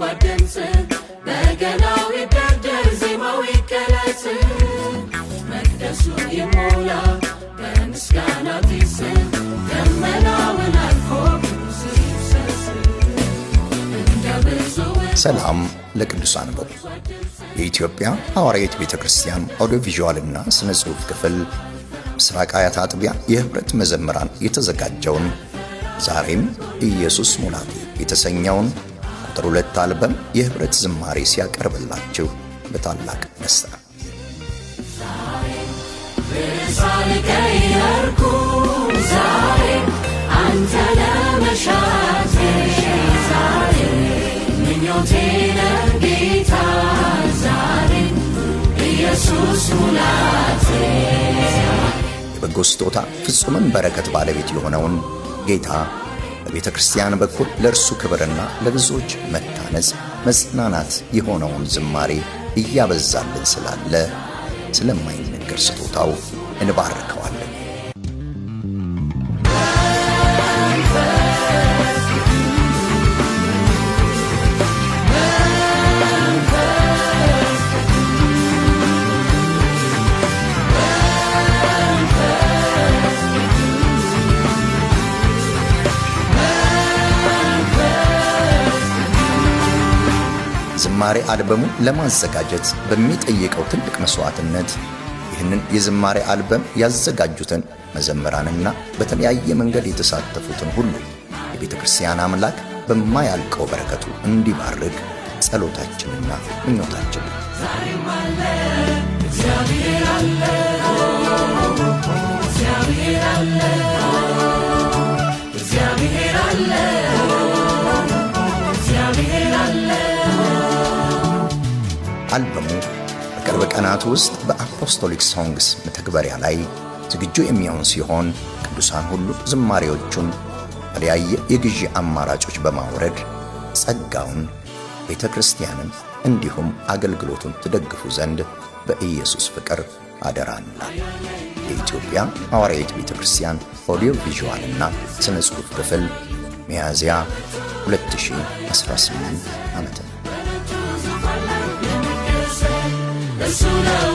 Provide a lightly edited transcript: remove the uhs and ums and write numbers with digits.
ነጎድጓድ ድምፅ፣ በገናው ይደርደር፣ ዜማው ይገለጽ፣ መቅደሱ ይሞላ በምስጋና ጢስ፣ ደመናውን አልፎ ይፍሰስ እንደ ብዙ ሰላም ለቅዱሳን በሉ። የኢትዮጵያ ሐዋርያዊት ቤተ ክርስቲያን ኦዲዮ visual ና ስነ ጽሑፍ ክፍል ምስራቅ አያት አጥቢያ የኅብረት መዘምራን የተዘጋጀውን "ዛሬም ኢየሱስ ሙላቴ" የተሰኘውን ቁጥር 2 አልበም የኅብረት ዝማሬ ሲያቀርብላችሁ በታላቅ ደስታ ነው። ሳልቀየርኩም ዛሬ አንተ ለመሻቴ፣ ዛሬ ምኞቴ ነህ ጌታ፣ ዛሬ ኢየሱስ ሙላቴ። የበጎ ስጦታ ፍጹምም በረከት ባለቤት የሆነውን ጌታ በቤተ ክርስቲያን በኩል ለእርሱ ክብርና ለብዙዎች መታነጽ መጽናናት የሆነውን ዝማሬ እያበዛልን ስላለ ስለማይነገር ስጦታው እንባርከዋለን። ዝማሬ አልበሙን ለማዘጋጀት በሚጠይቀው ትልቅ መስዋዕትነት ይህንን የዝማሬ አልበም ያዘጋጁትን መዘምራንና በተለያየ መንገድ የተሳተፉትን ሁሉ የቤተ ክርስቲያን አምላክ በማያልቀው በረከቱ እንዲባርክ ጸሎታችንና ምኞታችን ነው። ዛሬም አለ፣ እግዚአብሔር አለ፣ እግዚአብሔር አለ፣ እግዚአብሔር አለ፣ እግዚአብሔር አለ። አልበሙ በቅርብ ቀናት ውስጥ በ Apostolic Songs መተግበሪያ ላይ ዝግጁ የሚሆን ሲሆን ቅዱሳን ሁሉ ዝማሬዎቹን በተለያየ የግዢ አማራጮች በማውረድ ጸጋውን፣ ቤተ ክርስቲያንን እንዲሁም አገልግሎቱን ትደግፉ ዘንድ በኢየሱስ ፍቅር አደራ እንላለን። የኢትዮጵያ ሐዋርያዊት ቤተ ክርስቲያን ኦዲዮ visual ና ስነ ጽሑፍ ክፍል፣ ሚያዝያ 2018 ዓመተ እሱ ነው።